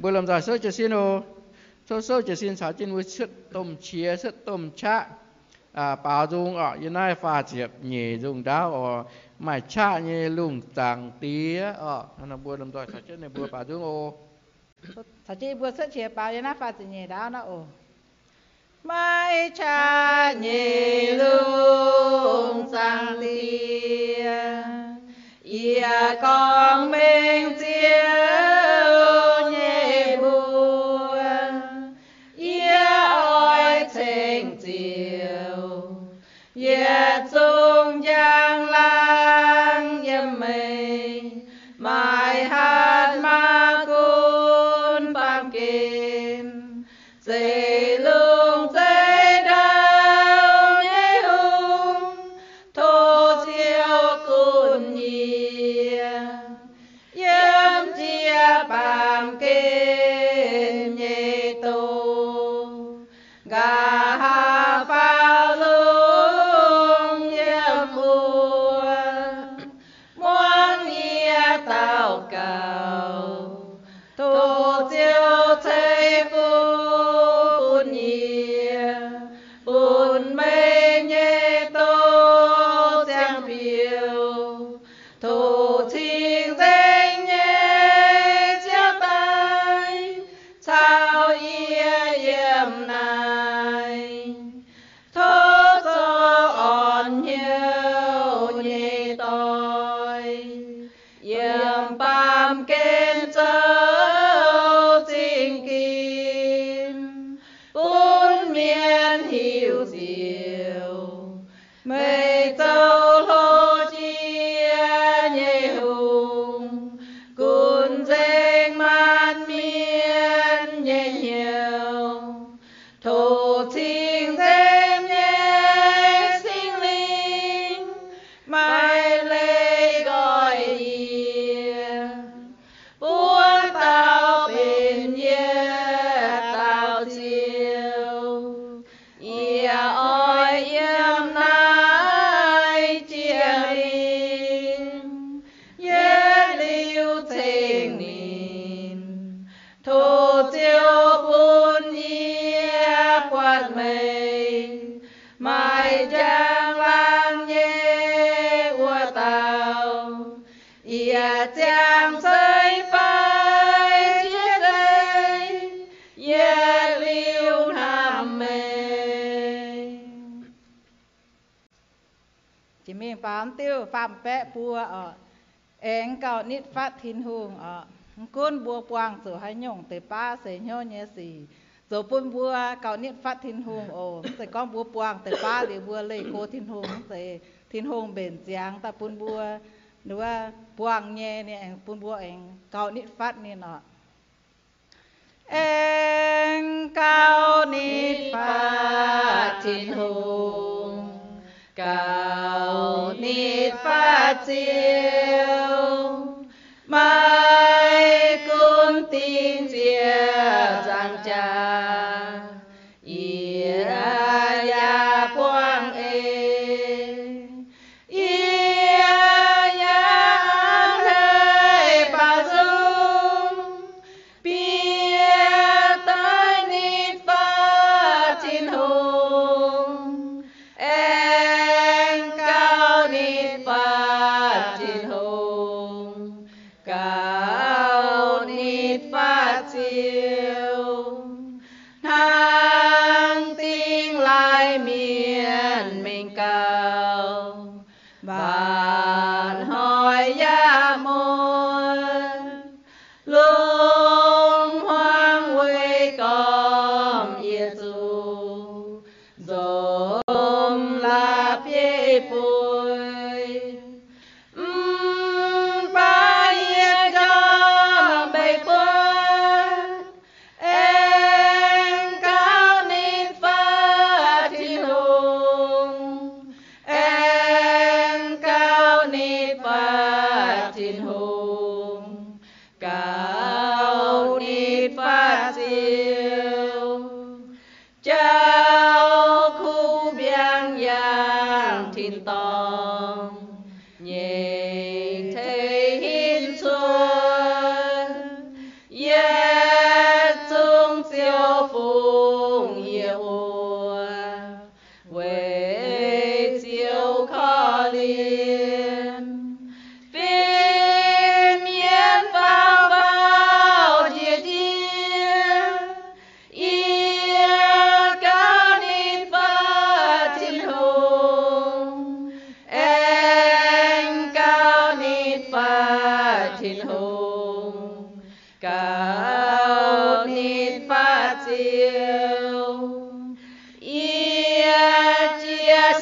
Mbuo lomh nzoih souv jiez sin oc. Tov souv jiez sin caux jienv mbuo cuotv domh qiex, cuotv domh qaqv, baaux nzung orqc. Yiem naaiv faah ziepc nyeic nzung ndaauv oc, maaih qaqv nyei lungh zaangc diex orqc. Mbuo lomh nzoih caux jienv ninh mbuo baaux nzung oc. Caux jienv mbuo cuotv qiex baaux yiem naaiv faah ziepc nyeic ndaauv naaiv oc. Maaih qaqv nyei lungh zaangc diex, yie gorngv mengh Ziouv nyei mbuox, yie oix ceng Ziouv yietc zungv njang-laangc yiem meih. Maaih hatc maaz-gunv baamh gen, zeiv lungh zeiv ndau nyei hungh, tov Ziouv gunv yie yiem jiex baamh gen nyei doz. Nqa'haav faaux lungh yiem wuov, muangx yie daux gaux, tov Ziouv ceix fuqv bun yie, bun meih nyei doz ziangh biouv. Tov cing-nzengc nyei Ziouv daaih caux yie yiem naaiv. Tov zoux orn hnyouv nyei doic, yiem baamh gen zoux zingh ginx, bun mienh hiuv Ziouv, meih zoux hlo jiex nyei hungh, gunv nzengc maanc mienh nyei hnyouv. Tov cing-nzengc nyei Singx Lingh maiv leih nqoi yie, buov dauh benx yietc dauh Ziouv. Yie oix yiem naaiv jiex mingh, yietc liuz ceng ninh. Tov Ziouv bun yie buatc meih, maaih njang-laangc nyei wuov dauh. Yie ziangh ceix fai jiex deix, yietc liuz hnamv meih. Jiex mingh baaux diuh faam-baeqc buo oc. Aengx gauh nitv fatv Tin-Hungh oc. Mv gunv mbuo buangh zuqc haaix nyungc deix baav seix hnyouv nyei sic, zoux bun mbuo gauh nitv fatv Tin-Hungh oc. Mv zeiz gorngv mbuo buangh deix baav liuz mbuo leih go Tin-Hungh, mv zeiz. Tin-Hungh mbenc ziangx daaih bun mbuo, wuov, buangh nyei, ninh aengx bun mbuo aengx gauh nitv fatv ninh oc. Aengx gauh nitv fatv Tin-Hungh, gauh nitv fatv Ziouv, maiv gunv dingc ziex nzaangc jaax, yie yaac buangh eix. Yie yaac a'hneiv baaux nzung, bieqc daaih nitv fatv Tin-Hungh, aengx gauh nitv fatv Tin-Hungh.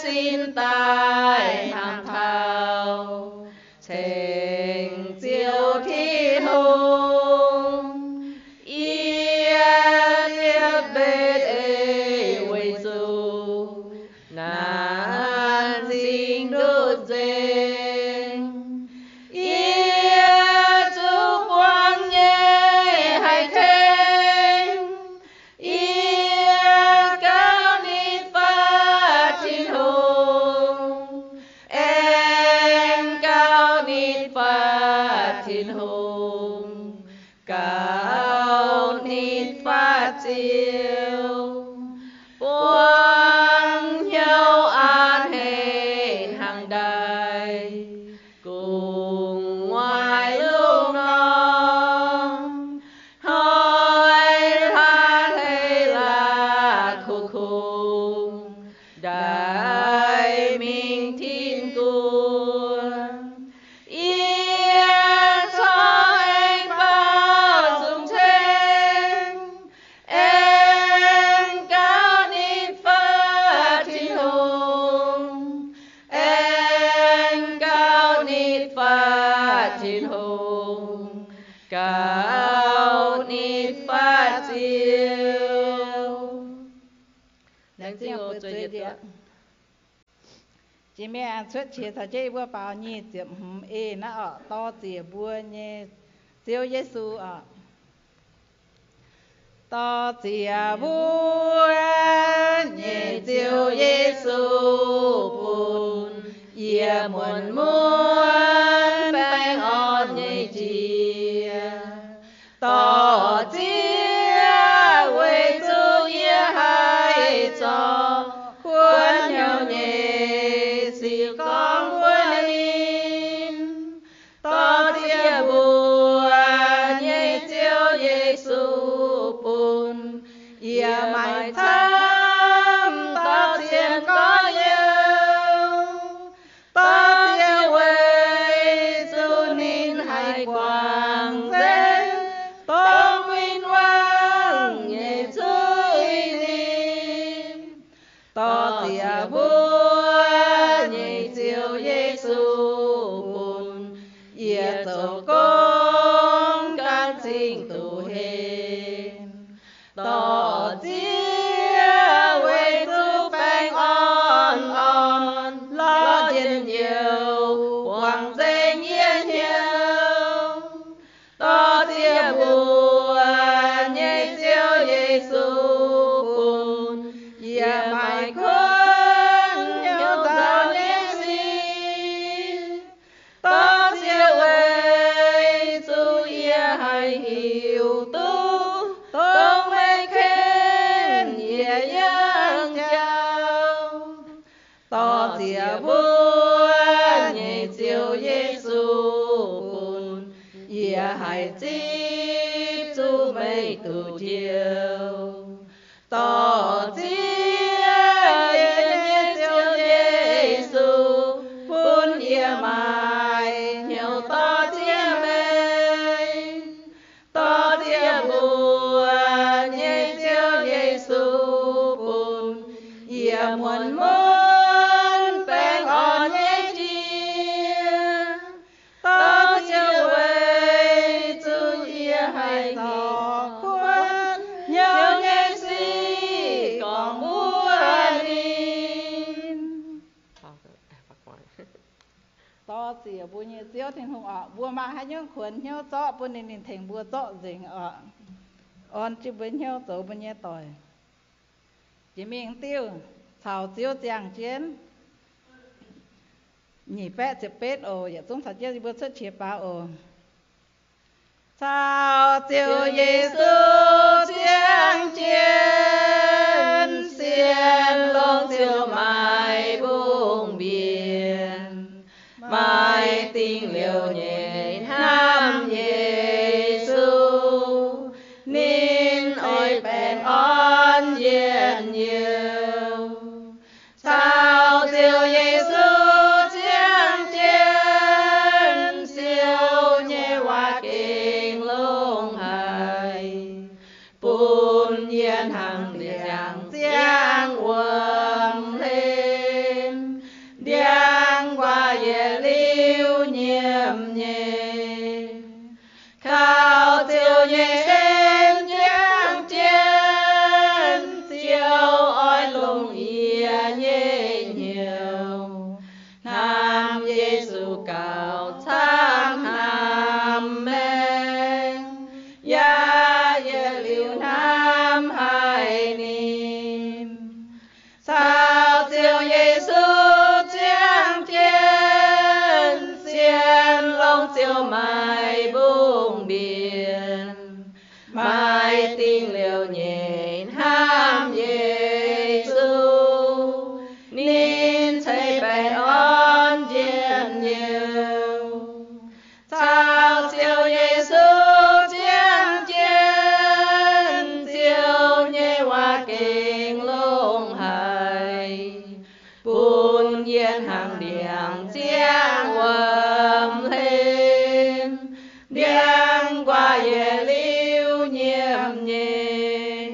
sin daaih hnamv taux ceng Ziouv Tin-Hungh. Yie ziepc betv ei weic zuqc naanc zingh nduqc nzengc. Yie zuqc buangh nyei haih tengx. Yie gauh nitv fatv Tin-Hungh, aengx gauh nitv fatv Tin-Hungh, gauh nitv fatv Ziouv. Buangv hnyouv a'hneiv hnangv ndaix, gu'nguaaic lungh norm, hnoi hlaax hleix la'kuqv kungx, ndaix mingh tin-guoqv. Yie corc aengx baaux nzung ceng, aengx gauh nitv fatv Tin-Hungh, aengx gauh nitv fatv Tin-Hungh, gauh nitv fatv Ziouv. Laengz zingh oc. Jiex mingh aengx cuotv qiex caux jienv yie mbuo baaux nyic ziepc hmz eix naaiv orqc, dor ziec mbuo nyei Ziouv Yesu orqc. Dor ziec mbuo nyei Ziouv Yesu bun yie muonz muonz baengh orn nyei jiex. Dor ziec weic zuqc yie haih zorc kuonx hnyouv nyei sic gorngv mbuox ninh. Dor ziec mbuo nyei Ziouv Yesu bun yie maaih camv dor ziec gorx-youz. Dor ziec weic zuqc ninh haih guangc nzengc dongh win-wangv nyei zuiz-nipc. Dor ziec mbuo nyei Ziouv Yesu bun yie zoux gong ganh zingh duqv hlen. Dor ziec weic zuqc baengh orn-orn lorz njien-youh buangh nzengc yie hnyouv. Dor ziec mbuo nyei Ziouv Yesu bun yie maaih kuonx hnyouv nzauh nyei sic. Dor ziec weic zuqc yie haih hiuv duqv dongh meih ken yie yangh jauv. Dor ziec mbuo nyei Ziouv Yesu bun yie haih zipv zuqc meih duqv njoux. Dor ziec yie nyei Ziouv Yesu bun yie maaih hnyouv dor ziec meih. Dor ziec mbuo nyei Ziouv Yesu bun yie muonz-muonz baengh orn nyei jiex. Dor ziec weic zuqc yie haih zorc kuonx hnyouv nyei sic gorngv mbuox ninh. Dor ziec mbuo nyei Ziouv Tin-Hungh orqc, mbuo maaih haaix nyungc kuonx hnyouv zorqv bun ninh, ninh tengx mbuo zorqv nzengc orqc. Orn jienv mbuo hnyouv zoux mbuo nyei doic. Jiex mingh diuh caux Ziouv ziangh jienv. Nyic baeqv ziepc betv oc. Yietc zungv caux jienv yie mbuo cuotv qiex baaux oc. Caux Ziouv Yesu ziangh jienv, sienx longx Ziouv maaih mbungh mbienc, maaih dingh liouh nyei hnamv Yesu, ninh oix baengh orn njien-youh. Caux Ziouv Yesu ziangh jienv, Ziouv nyei waac gengh longx haic, bun yie hnangv ndiangx-ziangh wuom. nyei hnyouv. Hnamv Yesu gauh camv hnamv maengx, yaac yietc liuz hnamv haiz ninh. Caux Ziouv Yesu ziangh jienv, sienx longx ziouc maaih mbungh mbienc. Maaih dingc liouc nyei hnamv Yesu, ninh ceix baengh orn njien-youh. Caux Ziouv Yesu ziangh jienv, Ziouv nyei waac gengh longx haic, bun yie hnangv ndiangx-ziangh wuom-hlen, ndiangx-nquaah yietc liuz nyiemc nyei.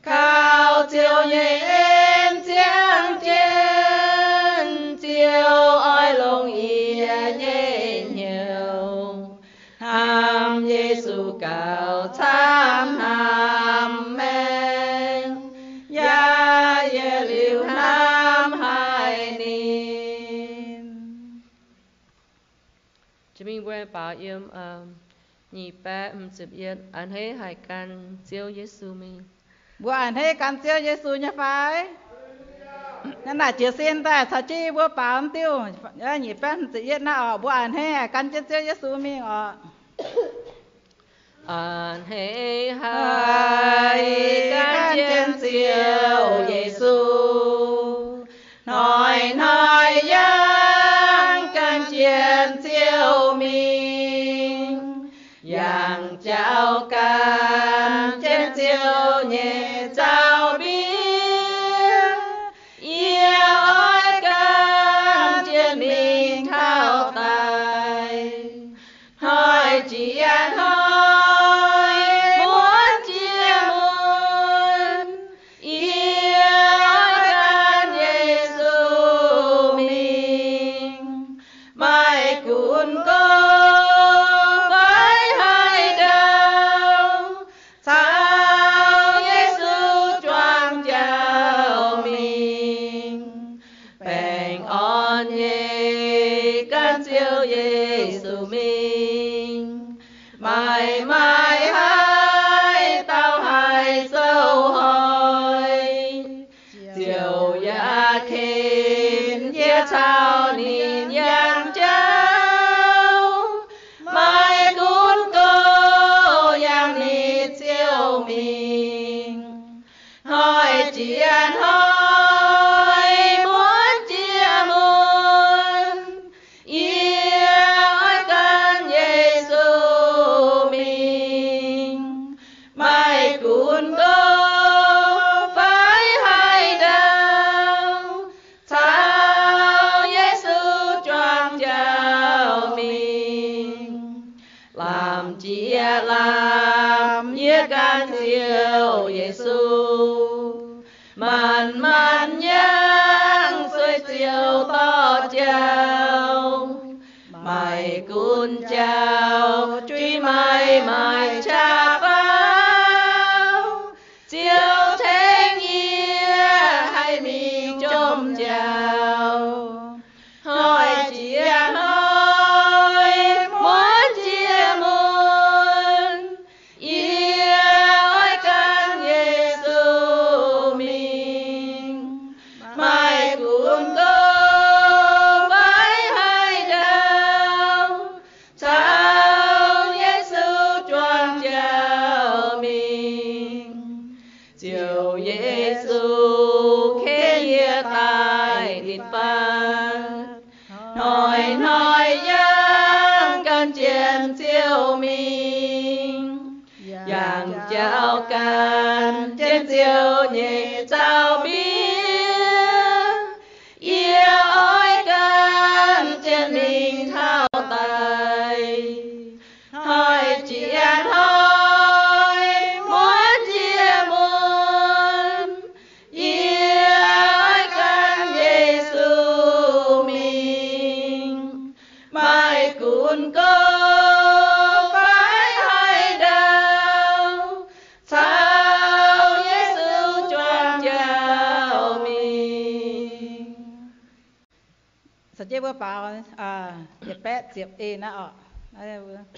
Kaux Ziouv nyei en ziangh jienv, Ziouv oix longc yie nyei hnyouv. Hnamv Yesu gauh camv hnamv maengx, yaac yietc liuz hnamv haiz ninh. Jiex mingh mbuo baaux yiem, aa, nyic baeqv hmz ziepc yietv, a'hneiv haiz gan Ziouv Yesu mingh. Mbuo a'hneiv gan Ziouv Yesu nyei fai? Naaiv naaic jiez sin daaih caux jienv mbuo baaux diuh, nyic baeqv hmz ziepc yietv naaiv oc. Mbuo a'hneiv haiz gan jienv Ziouv Yesu mingh oc. A'hneiv haiz gan jienv Ziouv Yesu, hnoi-hnoi yangh gan jienv Ziouv mingh. Yangh jauv gan jienv Ziouv nyei zaux-mbie, yie oix gan jienv mingh taux daic. Hnoi jiex hnoi, muonz jiex muonz, yie oix gan Yesu mingh. Maiv gunv gorngv fai haaix dauh, caux Yesu juangc jauv mingh, baengh orn nyei gan Ziouv Yesu mingh. Maaih maaih haaix dauh haih zoux hnoi, Ziouv yaac ken yie caux ninh yangh jauv. Maiv gunv gorngv yangh nitv Ziouv mingh, hnoi jiex hnoi, muonz jiex muonz, yie oix gan Yesu mingh. Maiv gunv gorngv fai haaix dauh, caux Yesu juangc jauv mingh. Lamh jiex lamh yie gan Ziouv Yesu, manc manc yangh sueih Ziouv dorh jauv. Maiv gunv jauv juiv maaih maaih qaqv faaux, Ziouv tengx yie haih mingh jomc jauv. Hnoi jiex hnoi, muonz jiex muonz, yie oix gan Yesu mingh. Maiv gunv gorngv fai haaix dauh, caux Yesu juangc jauv mingh. Ziouv Yesu ken yie daaih nitv fatv, hnoi-hnoi yangh gan jienv Ziouv mingh. Yangh jauv gan jienv Ziouv nyei zaux-mbie, yie oix gan jienv mingh taux daic. Hnoi jiex hnoi, muonz jiex muonz, yie oix gan Yesu mingh. Maiv gunv gorngv fai haaix dauh, caux Yesu juangc Caux jienv mbuo baaux yietc baeqv ziepc en naaiv oc.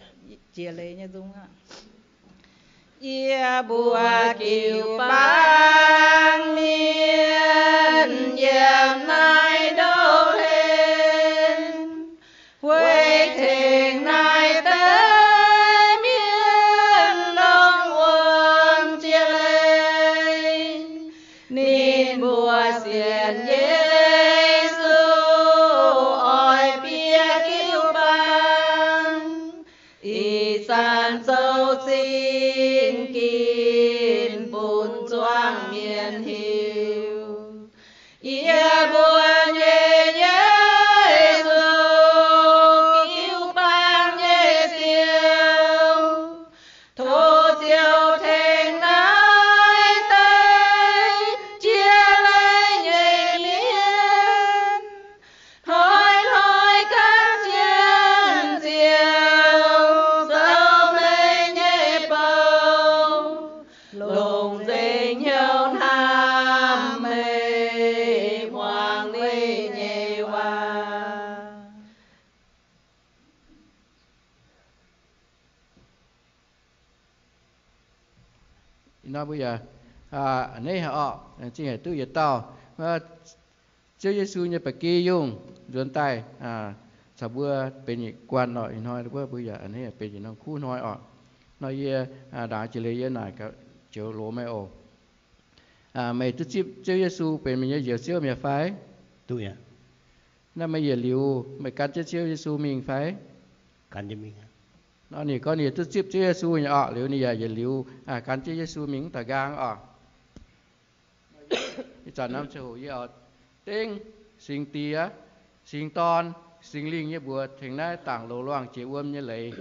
Jiex leiz nyei nzung. Yie mbuo jiu baang mienh yiem naaiv ndoh hlen, weic tengx naaiv deix mienh longc wuom jiex leiz. Ninh mbuo sienx Yesu oix bieqc jiu-baang, ih zanc zoux zingh ginv bun zuangx mienh hiuv. Yie mbuo nyei Yesu, jiu-baang nyei Ziouv, tov Ziouv tengx naaiv deix jiex leiz nyei mienh hnoi-hnoi gaanv jienv Ziouv zoux meih nyei bou, longc nzengc hnyouv hnamv meih muangx meih nyei waac. Ih hnoi mbuo yaac a'hneiv haic orqc, zingh haic duqv yietc dauh Ziouv Yesu nyei ba'gi yungh nzuonx daaih caux mbuo benx yietc guanh orqc. Ih hnoi mbuo, mbuo yaac a'hneiv benx yietc norm kuv hnoi orqc. Nor yie ndaangc jiex leiz yie naaic joux loz meih oc. Meih duqv zipv Ziouv Yesu benx meih nyei Njoux Ziouv mi'aqv fai? Duqv aqv. Naaiv meih yietc liuz meih gan jienv Ziouv Yesu mingh fai? Gan jienv mingh. Nor ninh gorngv ninh duqv zipv Ziouv Yesu nyei orqc, liuz ninh yaac yietc liuz gan jienv Yesu mingh mv daaih nqaang orqc. Ih zanc norm ziangh hoc yie oix dengv Singx Diex, Singx Dorn, Singx Lingh nyei mbuox tengx naaiv dangc loz-luangh jiex wuom nyei leiz.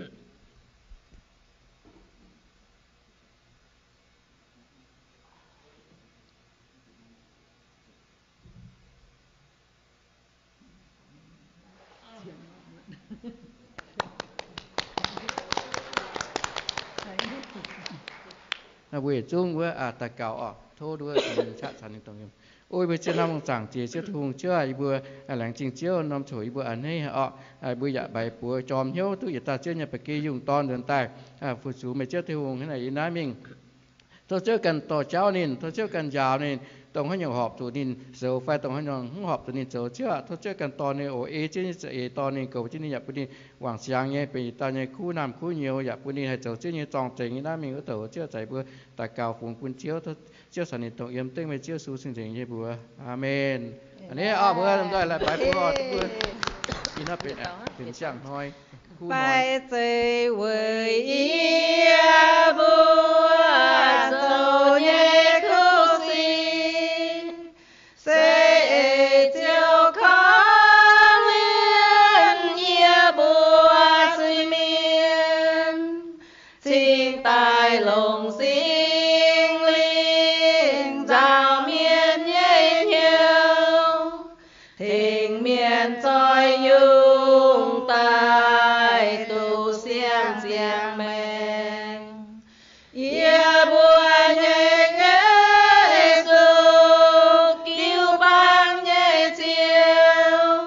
Mbuo yietc zungv wuov daux gaux oc. Tov nduov Singx Lingh qaqv caux ninh dongh yiem. O yie mbuo Ziouv, hnamv lungh zaangc jiex Ziouv Tin-Hungh, Ziouv aac, yie mbuo laengz zingh Ziouv norm ziouc yie mbuo a'hneiv haic orqc. Mbuo yaac mbaix buoz jorm hnyouv duqv yietc dauh Ziouv nyei ba'gi yungh dorn nzuonx daaih fu-sux meih Ziouv Tin-Hungh hnangv naaic yiem naaiv mingh. Tov Ziouv ganh dorh jauv ninh, tov Ziouv ganh njaaux ninh, dongh haaix nyungc horpc zuqc ninh zoux fai dongh haaix nyungc mv horpc zuqc ninh zoux, Ziouv aac, tov Ziouv ganh dorh ninh oc. Ei Ziouv nyei za'eix dorh ninh, goux jienv ninh, yaac bun ninh wangc siangx nyei benx yietc dauh nyei kuv naamh kuv nyouz, yaac bun ninh haih zoux Ziouv nyei zorng-zengx nyei naaiv mingh wuov douc. Ziouv, zaqc mbuo daux gaux fungx bun Ziouv, Ziouv caux ninh dongh yiem, dengv meih Ziouv Yesu cing-nzengc nyei mbuox. Aamen. A'hneiv oc, mbuo lomh nzoih la'baix buo oc, mbuo ih hnoi benx, benx siang-hnoi, kuv hnoi. Baix zeiv weic yie mbuo zoux nyei kuv sic, se eix Ziouv korv-lienh yie mbuo zuiz-mienh, cingx daaih longc Singx Lingh nzaaux mienh nyei hnyouv, tengx mienh zoih yungh daaih duqv siang-ziangh maengc. Yie mbuo nyei Yesu, jiu-baang nyei Ziouv,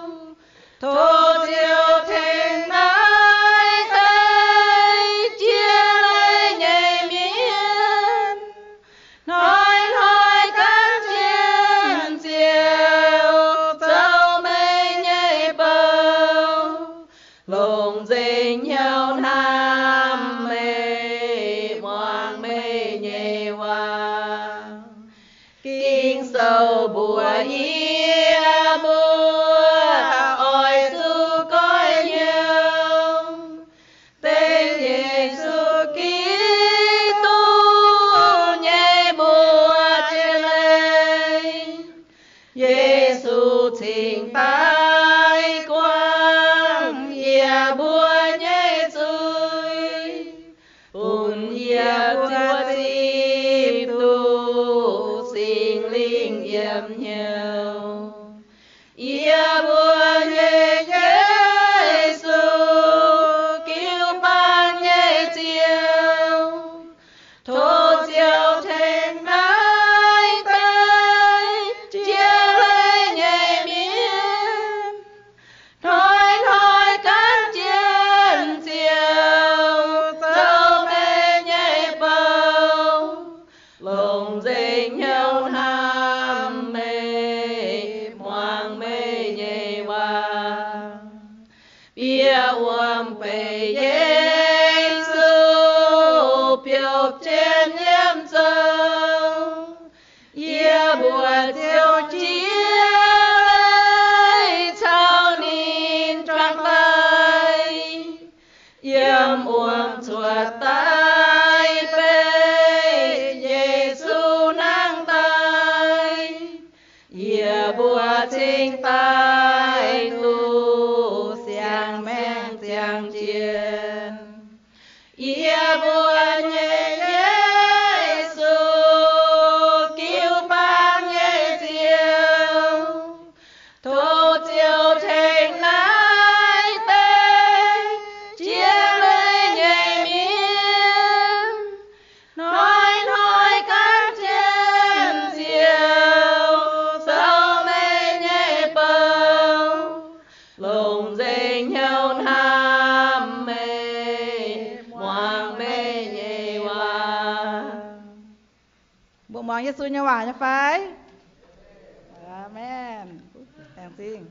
tov Ziouv tengx naaiv deix jiex leiz nyei mienh hnoi-hnoi gaanv jienv Ziouv zoux meih nyei bou, longc nzengc hnyouv hnamv meih, muangx meih nyei waac. Ging-Sou mbuox yie mbuo oix zuqc goiv hnyouv dengv Yesu Giduc nyei mbuox jiex leiz. Yesu cingx daaih guangc yie mbuo nyei zuiz, bun yie mbuo zipv duqv Singx Lingh yiem hnyouv. Yie mbuo nyei Yesu, jiu-baang nyei Ziouv, tov Ziouv tengx naaiv deix jiex leiz nyei mienh Meih Yesu biopv jienv yiem zoux, yie mbuo ziouc jiex caux ninh juangc daaih. Yiem wuom cuotv daaih beiv Yesu nangh daaih, yie mbuo cingx daaih duqv siang-maengc ziangh jien. Yie mbuo nyei Yesu, jiu-baang nyei Ziouv, tov Ziouv tengx naaiv deix jiex leiz nyei mienh hnoi-hnoi gan jienv Ziouv zoux meih nyei bou, longc nzengc hnyouv hnamv meih, muangx meih nyei waac. Mbuo muangx Yesu nyei waac nyei fai? Aamen. Laengz zingh.